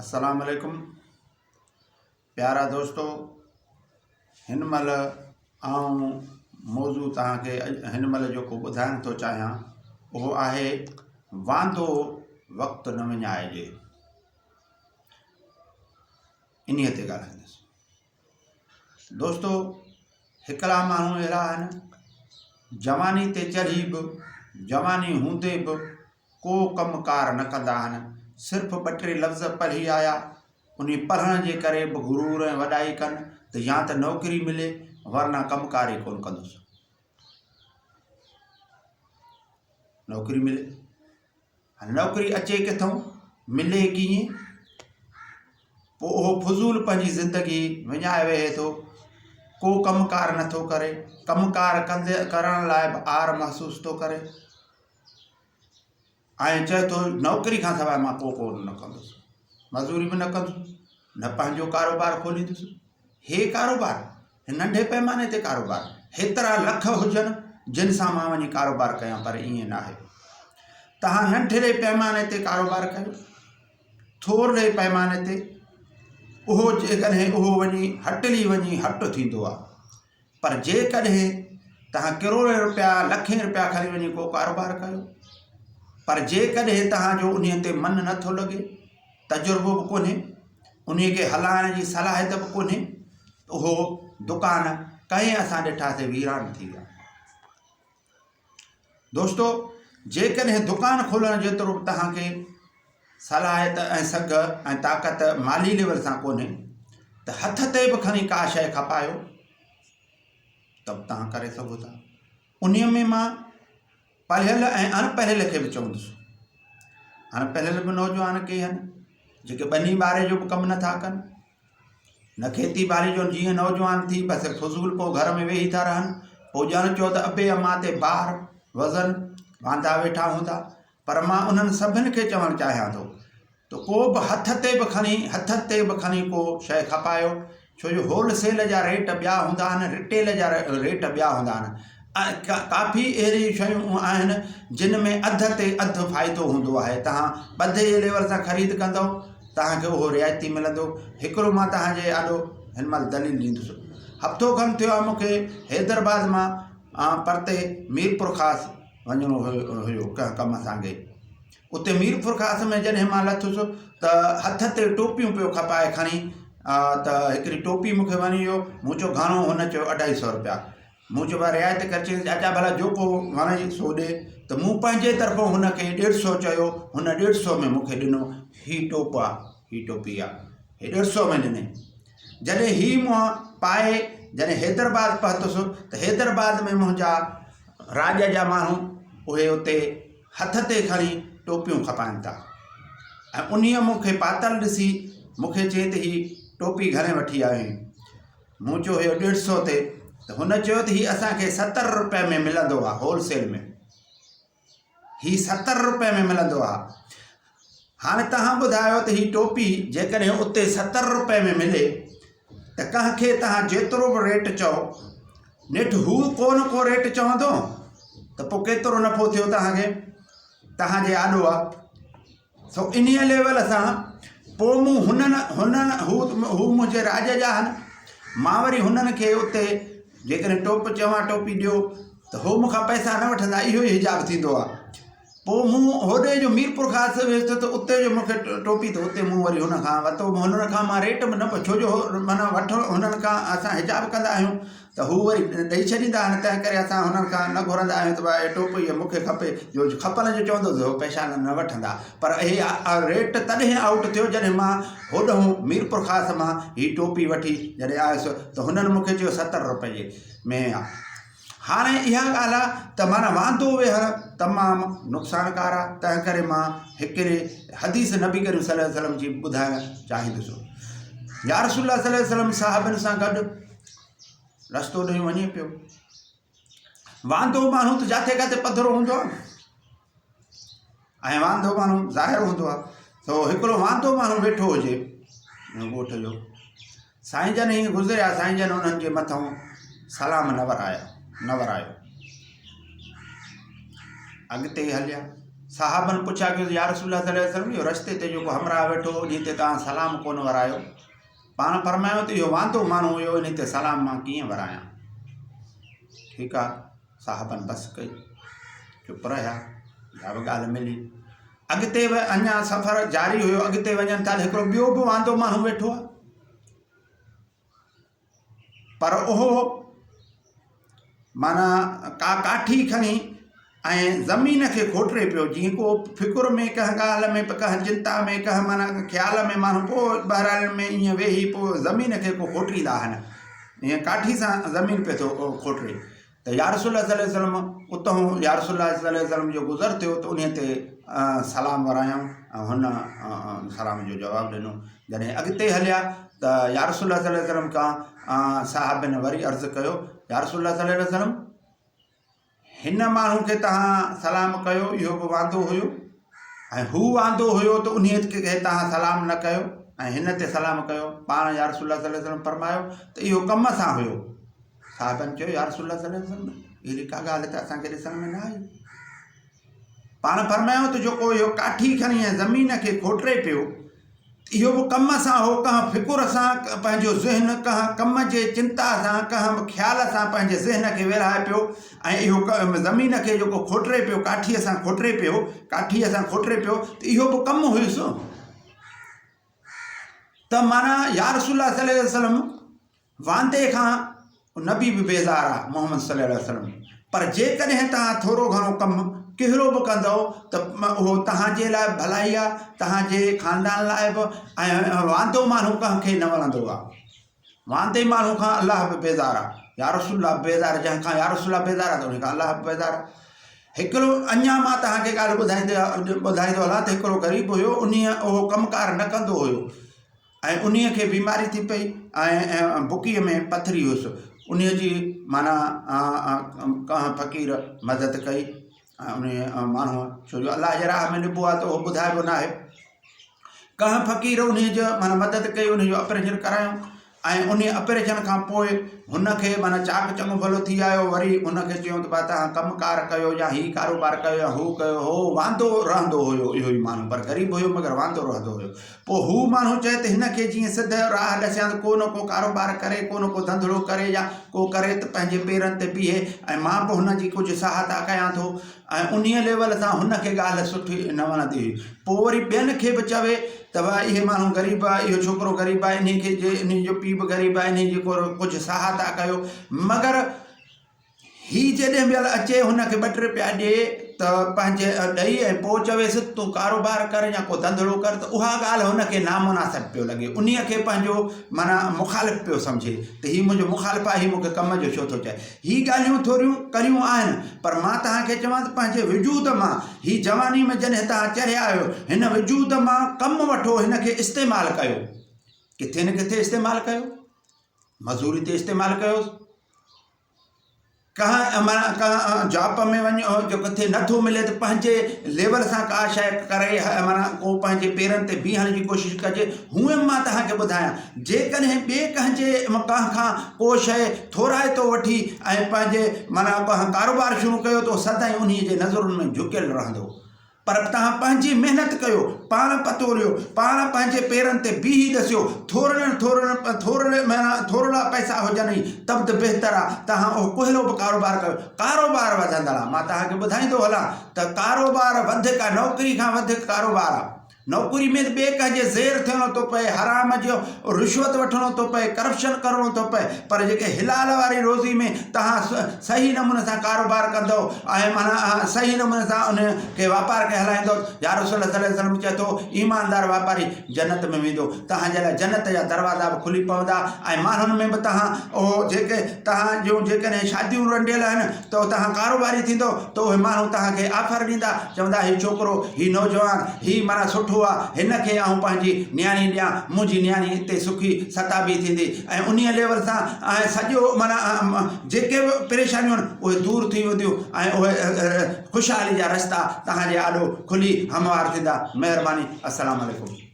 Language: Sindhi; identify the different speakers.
Speaker 1: السلام عليڪم پيارا دوستو هن مهل آئون موضوع توهان کي هن مهل جيڪو ٻڌائڻ ٿو چاهيان اهو آهي واندو وقت نه وڃائجي انهيء تي ڳالهائيندس دوستو هڪڙا ماڻهو اهڙا آهن جواني تي چڙهي به جواني هوندي به ڪو ڪم ڪار نه ڪندا آهن، صرف ٻه ٽي لفظ پڙهي آيا، انهي پڙهڻ جي ڪري به غرور ۽ وڏائي ڪن ته يا ته نوڪري ملي ورنه ڪم ڪار ئي ڪونه ڪندس. نوڪري ملي، هاڻي نوڪري اچي ڪٿئون، ملي ڪيئن؟ پوء اهو فضول پنهنجي زندگي وڃائي ويهي ٿو، ڪو ڪم ڪار نٿو ڪري، ڪم ڪار ڪندي ڪرڻ لاء به عار محسوس ٿو ڪري. ۽ چئي ٿو نوڪري کان سواء مان ڪو ڪم نه ڪندس مزوري به نه ڪندس نه پنهنجو ڪاروبار کوليندس هي ڪاروبار ننڍي پيماني تي ڪاروبار هيترا لک هجن جن سان مان وڃي ڪاروبار ڪيان پر ائين نه آهي تهان ننڍڙي پيماني تي ڪاروبار ڪيو ٿورڙي پيماني تي اهو جيڪڏهن اهو وڃي هٽلي وڃي هٽ ٿيندو آهي پر جيڪڏهن توهان ڪروڙين روپيا لکين روپيا کڻي وڃي ڪو ڪاروبار ڪيو پر جيڪڏهن توهان جو انهي تي من نٿو لڳي تجربو به ڪونهي انهي کي هلائڻ جي صلاحيت به ڪونهي ته اهو دڪان ڪئين اسان ڏٺاسي ويران ٿي ويا دوستو جيڪڏهن دڪان کولڻ جيترو به توهان کي صلاحيت ۽ سگهه ۽ طاقت مالي ليول سان ڪونهي ته هٿ تي به کڻي ڪا شيء کپايو ته به توهان ڪري سگهو ٿا انهي ۾ مان پڙهيل ۽ اڻ پڙهيل کي به چوندس اڻ پڙهيل به نوجوان ڪي آهن جيڪي ٻني ٻاري جو به ڪم نٿا ڪن نه کيتي ٻاري جو جيئن نوجوان ٿي بس فضول پوء گهر ۾ ويهي ٿا رهن پوء ڄڻ چئو ته ابي امان تي بار وزن واندا ويٺا هوندا پر مان انهن سڀن کي چوڻ چاهيان ٿو ته ڪو به هٿ تي به کڻي هٿ تي به کڻي ڪو شيء کپايو ڇو جو هول سيل جا ريٽ ٻيا هوندا آهن ريٽيل جا ريٽ ٻيا هوندا آهن ۽ ڪافي اهڙيون شيون آهن جن ۾ اڌ تي اڌ فائدو هوندو آهي توهان ٻڌي جي ليول سان خريد ڪندو توهان کي اهو رعايتي ملندو هڪڙو مان توهان جي آڏو هن مهل دليل ڏيندس هفتو کن ٿيو آهي مون کي حيدرآباد مان پرتي ميرپورخاص وڃڻو هيو ڪنهن ڪم سانگي اتي ميرپورخاص ۾ جڏهن مان لٿس ته هٿ تي ٽوپيون پيو کپائي کڻي ته هڪڙي ٽوپي مون کي وڻي ويو مون چيو گهڻو هن چيو اڍائي سو روپيا مون چيو ڀاء رعايت ڪر چيائين چاچا ڀلا جيڪو وڻئي سو ڏي ته مون پنهنجي طرفون هن کي ڏيڍ سو چيو هن ڏيڍ سو ۾ مون کي ڏنو هي ٽوپ آ هي ٽوپي آ هي ڏيڍ سو ۾ ڏني جڏهن هي مون پائي جڏهن حيدرآباد پهتس ته حيدرآباد ۾ منهنجا راڄ جا ماڻهو اهي اتي هٿ تي کڻي ٽوپيون کپائن ٿا ۽ انهيء مون کي پاتل ڏسي مون کي چئي ته هي ٽوپي گهڻي وٺي آيو آهين مون چيو هيو ڏيڍ سو تي ته هن چيو ته هي اسان کي ستر روپئي ۾ ملندو آهي هول سيل ۾ هي ستر روپئي ۾ ملندو آهي هاڻي توهان ٻڌايو ته هي ٽوپي جيڪڏهن اتي ستر روپئي ۾ ملي ته ڪنهن کي توهان جيترو به ريٽ چئو نيٺ هو ڪو نه ڪو ريٽ چوندو ته پوء ڪيترو نفعو ٿيو توهان کي توهان جي آڏو آهي سو انهيء ليول سان پوء مون هنن هنن هو هو منهنجي راڄ جا آهن مان وري هنن کي اتي جيڪڏهن ٽوپ چوان ٽوپي ڏيو ته هو مون کان پئسا نه وٺندا اهو ئي حجاب ٿيندو آهي پوء مون هوڏي جو ميرپورخاص ويس ته اتي جو مون کي ٽوپي ته اتي مون وري هن کان ورتو هنن کان مان ريٽ به نه پڇيو جو معنيٰ وٺڻ هنن کان اسان حجاب ڪندا آهيون ته هو وري ڏئي ڇڏيندا آهن، تنهن ڪري اسان هنن کان نه گهرندا آهيون ته ڀاء ٽوپ هيء مون کي کپي، جو کپڻ جو چوندس هو پئسا نه وٺندا. پر هي ريٽ تڏهن آئوٽ ٿيو جڏهن مان هوڏهون ميرپورخاص مان هي ٽوپي وٺي جڏهن آيس ته هنن مون کي چيو ستر روپئي جي ۾ آ. هاڻي اها ڳالهه آ ته معنيٰ واندو ويهڻ تمام نقصانڪار آ، تنهن ڪري مان هڪڙي حديث نبي ڪريم صلي الله عليه وسلم جي ٻڌائڻ چاهيندس. يارسول الله صلي الله عليه وسلم صحابن سان گڏ رستو ڏئي وڃي پيو. واندو ماڻهو ته جاٿي ڪاٿي پڌرو هوندو آهي ۽ واندو ماڻهو ظاهر هوندو آهي سو هڪڙو واندو ماڻهو ويٺو هجي ڳوٺ جو سائين جن هيئن گذريا سائين جن انهن جي مٿان سلام نه ورايا نه ورايو اڳتي هليا صحابن پڇا ڪيو يا رسول الله صلي الله عليه وسلم اهو رستي تي جيڪو همراهه ويٺو هو انهي تي توهان سلام ڪونه ورايو پاڻ فرمايو ته اهو واندو ماڻهو هيو انهي تي سلام مان ڪيئن ورايان ٺيڪ آ صحابن بس ڪئي چپ رهيا اها به ڳالهه ملي اڳتي به اڃا سفر جاري هيو اڳتي وڃن ٿا هڪڙو ٻيو به واندو ماڻهو ويٺو آهي پر اهو معنيٰ ڪا ڪاٺي کڻي ۽ زمين کي کوٽري پيو جيئن ڪو فڪر ۾ ڪنهن ڳالهه ۾ ڪنهن چنتا ۾ ڪنهن معنيٰ خيال ۾ ماڻهو پوء ٻهراڙين ۾ ائين ويهي پوء زمين کي ڪو کوٽريندا آهن ائين ڪاٺي سان زمين پيو ٿو کوٽري ته يا رسول الله صلي الله عليه وسلم اتهون يا رسول الله صلي الله عليه وسلم جو گذر ٿيو ته انهي تي سلام ورايائون ۽ هن سلام جو جواب ڏنو جڏهن اڳتي هليا ته يا رسول الله صلي الله عليه وسلم کان صحابين وري عرض ڪيو يا رسول الله صلي الله عليه وسلم هن ماڻهو کي توهان سلام ڪيو اهو به واندو هيو ۽ هو واندو هيو ته انهي کي توهان سلام نه ڪيو ۽ هن تي سلام ڪيو پاڻ يا رسول الله صلي الله عليه وسلم فرمايو ته اهو ڪم سان هيو صاحبن چيو يا رسول الله صلي الله عليه وسلم اهڙي ڪا ڳالهه ته اسان کي ڏسڻ ۾ نه آئي. پاڻ فرمايو ته جيڪو اهو ڪاٺي کڻي ۽ زمين کي کوٽري پيو اهو به ڪم سان هو ڪنهن فڪر سان پنهنجو ذهن ڪنهن ڪم جي چنتا سان ڪنهن خيال سان پنهنجي ذهن کي ورهائي پيو ۽ اهو زمين کي جيڪو کوٽري پيو ڪاٺيء سان کوٽري پيو ڪاٺيء سان کوٽري پيو ته اهو به ڪم هيس ته معنيٰ يا رسول الله صلي الله عليه وسلم واندي کان نبي به بيزار آ محمد صلي الله عليه وسلم پر جيڪڏهن توهان ٿورو گهڻو ڪم ڪهڙو به ڪندؤ ته اهو توهان جي لاء به ڀلائي آ توهان جي خاندان لاء به ۽ واندو ماڻهو ڪنهن کي نه وڻندو آ واندي ماڻهو کان الله به بيزار آ يا رسول الله بيزار جنهن کان يا رسول الله بيزار آ ته ان کان الله به بيزار آ هڪڙو اڃا مان توهان کي ڳالهه ٻڌائيندي ٻڌائيندو هلان ته هڪڙو غريب هيو انهي اهو ڪم ڪار نه ڪندو هيو ۽ انهيء کي بيماري ٿي پئي ۽ بڪيء ۾ پٿري هيس. انهيء جي معنيٰ ڪنهن فقير مدد ڪئي ۽ انهيء ماڻهوء ڇو جو الله جي راهه ۾ ڏبو آهي ته اهو ٻڌائبو ناهي. ڪنهن فقير انهيء جو معنيٰ مدد ڪئي انهيء جو آپريشن ڪرايائون ۽ انهيء آپريشن کان پوء هن کي معنيٰ چاق چڱو ڀلو ٿي آيو وري هن کي چيائون ته ڀاء توهان ڪم ڪار ڪيو يا هي ڪاروبار ڪيو يا هو ڪيو هو واندو رهندو هيو اهو ئي ماڻهو پر غريب هيو مگر واندو رهندو هيو پوء هو ماڻهو چئي ته هن کي جيئن سڌ راهه ڏسيان ته ڪو نه ڪو ڪاروبار ڪري، ڪو نه ڪو ڌنڌڙو ڪري يا ڪو ڪري ته پنهنجي پيرن تي بيهي ۽ مان به هن جي ڪجهه سهائتا ڪيان ٿو ۽ انهيء ليول سان هن کي ڳالهه سٺي نه وڻندي هئي. پوء وري ٻين کي به چوي ته ڀاء اهي ماڻهو غريب آهي، اهو ڇوڪرو غريب آهي، انهيء کي جي انهيء جو پيء به غريب آهي، انهيء جي ڪجهه سهائتا ڪيو. مگر هي جيڏي مهل اچي هن کي ٻه ٽي رپيا ڏي ته پنهنجي ڏئي ۽ پوء چويس تون ڪاروبار ڪر يا ڪو ڌنڌڙو ڪر ته اها ڳالهه هن کي نامناسب پيو لڳي انهيء کي پنهنجو معنيٰ مخالف پيو سمجهي ته هي منهنجو مخالف آهي هي مون کي ڪم جو ڇو ٿو چئي هي ڳالهيون ٿوريون ڪريون آهن پر مان توهان کي چوان ته پنهنجي وجود مان هي جواني ۾ جڏهن توهان چڙهيا آهيو هن وجود مان ڪم وٺو هن کي استعمال ڪيو ڪٿي نه ڪٿي استعمال ڪيو مزوري تي استعمال ڪيوس ڪنهن معنيٰ ڪنهن جاب ۾ وڃو جو ڪٿي نٿو ملي ته پنهنجي ليول سان ڪا شيء ڪري معنيٰ ڪو پنهنجي پيرن تي بيهڻ جي ڪوشش ڪجي هونئن مان توهان کي ٻڌايان جيڪڏهن ٻئي ڪنهن جي ڪنهن کان ڪو شيء ٿورائتو وٺي ۽ پنهنجي معنيٰ ڪنهن ڪاروبار شروع ڪيو ته سدائين انهيء جي نظرن ۾ جهڪيل رهندو پر توهان پنهنجي محنت ڪيو، پاڻ پتوڙيو، پاڻ پنهنجي پيرن تي بيهي ڏسيو، ٿورڙن ٿورڙن ٿورڙي معنيٰ ٿورڙا پئسا هجن ئي ته به بهتر آ، توهان اهو ڪهڙو به ڪاروبار ڪيو، ڪاروبار وڌندڙ آ، مان توهان کي ٻڌائيندو هلان ته ڪاروبار وڌيڪ آ، نوڪري کان وڌيڪ ڪاروبار آ، نوڪري ۾ ته ٻئي ڪنهن جي زير ٿيڻو ٿو پئي، حرام جو رشوت وٺڻو ٿو پئي، ڪرپشن ڪرڻو ٿو پئي، پر جيڪي حلال واري روزي ۾ توهان صحيح نموني سان ڪاروبار ڪندؤ ۽ معنيٰ صحيح نموني سان ان کي واپار کي هلائيندؤ يا رسول الله صلي الله عليه وسلم چئي ٿو ايماندار واپاري جنت ۾ ويندو توهان جي لاء جنت جا دروازا به کلي پوندا ۽ ماڻهن ۾ به توهان اهو جيڪي توهان جون جيڪڏهن شاديون رنڊيل آهن ته توهان ڪاروباري ٿيندؤ ته اهي ماڻهو توهان کي آفر ڏيندا چوندا هي ڇوڪرو هي نوجوان هي معنيٰ سٺو آ هن کي آئون پنهنجي نياڻي ڏيان منهنجي نياڻي اتي سکي ستابي ٿيندي ۽ انهيء ليول سان ۽ سڄو معنيٰ جيڪي به پريشانيون آهن اهي دور ٿي وينديون ۽ اهي خوشحالي جا رستا توهان جي آڏو کلي هموار ٿيندا مهرباني السلام عليڪم.